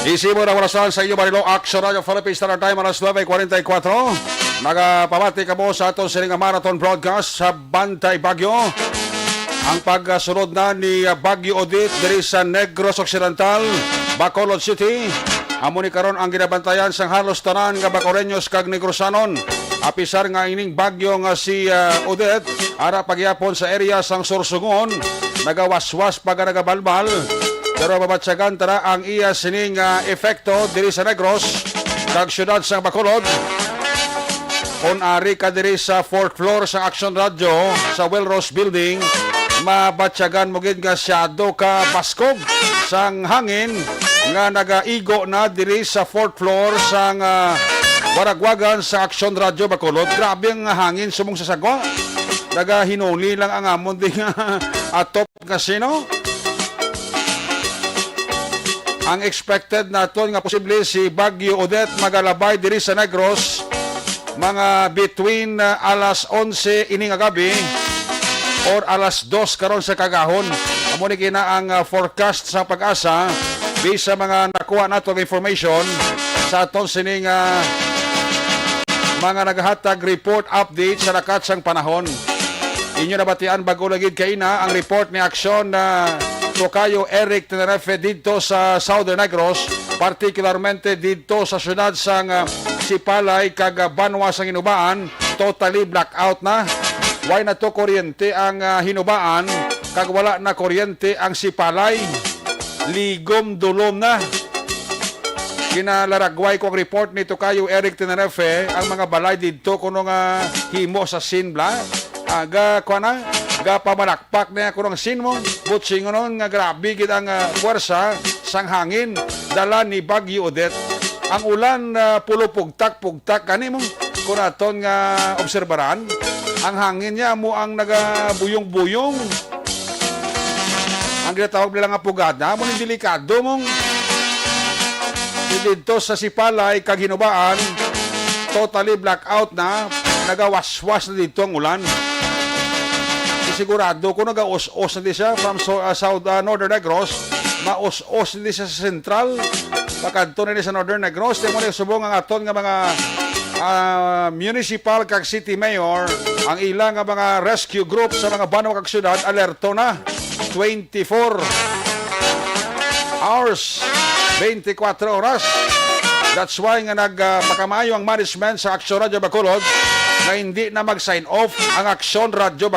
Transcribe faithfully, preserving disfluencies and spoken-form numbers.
Isibon ang orasan sa inyo, Barilo. Action Radio Philippines Standard Time, alas nuebe cuarenta y cuatro. Nagapamati kamo sa aton sining nga marathon broadcast sa Bantay Bagyo. Ang pagsunod na ni, ah, Bagyo Odette diri sa Negros Occidental, Bacolod City, amo ni karon ang ginabantayan sang halos tanan nga Bacoreños kag Negrosanon. Apisar nga ining bagyo nga si, ah, Odette ara pagyapon sa area sang Sorsogon, nagawaswas pa nga nagabalbal, pero mabatyagan tara ang iya sining, ah, epekto diri sa Negros kag siyudad sang Bacolod. Kon ari ka diri sa fourth floor sa Action Radio sa Welros Building, mabatyagan mo gid nga siyado ka baskog sang hangin nga nagaigo na diri sa fourth floor sang, ah, baragwagan sa Action Radio Bacolod. Grabe ang hangin subong sa sagwa. Nagahinuli lang ang amon di nga atop nga sino. Ang expected naton nga posible si Bagyo Odette magalabay diri sa Negros mga between, uh, alas onse ini nga gabi or alas dos karon sa kagahon. Amo ni kina ang, uh, forecast sa PAGASA based sa mga nakuha nato nga information sa aton sining, uh, mga nagahatag report update sa lakat sang panahon. Inyo nabatian bag-o lang gid kaina ang report ni Aksyon na Tokayo Eric Tenerife didto sa Southern Negros, partikularmente didto sa siyudad sang, ah, Sipalay kag, ah, banwa sang Hinubaan, totally blackout na. Way na to kuryente ang, ah, Hinubaan, kag wala na kuryente ang Sipalay. Ligom dulom na. Ginalaragway ko ang report ni Tokayo Eric Tenerife, ang mga balay didto kuno nga himo sa sin bla. Aga, kuha na, gapamalakpak na kuno ang sin mo. Butsingon nga grabe gid ang, ah, puwersa sang hangin dala ni Bagyo Odette. Ang ulan, ah, pulupugtak-pugtak gani mo. Kung aton nga obserbaran, ang hangin niya mo ang nagabuyong-buyong. Ang ginatawag nila nga pugada, amo ni delikado mong didto sa Sipalay kag Hinubaan, totally blackout na, nagawaswas na didto ang ulan. Sigurado ko nagaus-os na di siya from so, ah, South, ah, Northern Negros, maus-os na di siya sa Central. Pakadto na ni sa Northern Negros, di mo na subong ang aton nga mga, ah, municipal kag city mayor, ang ila nga mga rescue group sa mga banwa kag syudad, alerto na. Twenty-four hours, twenty-four oras. That's why nga nagpakamayo ang management sa Action Radio Bacolod nga hindi na mag-sign off ang Action Radio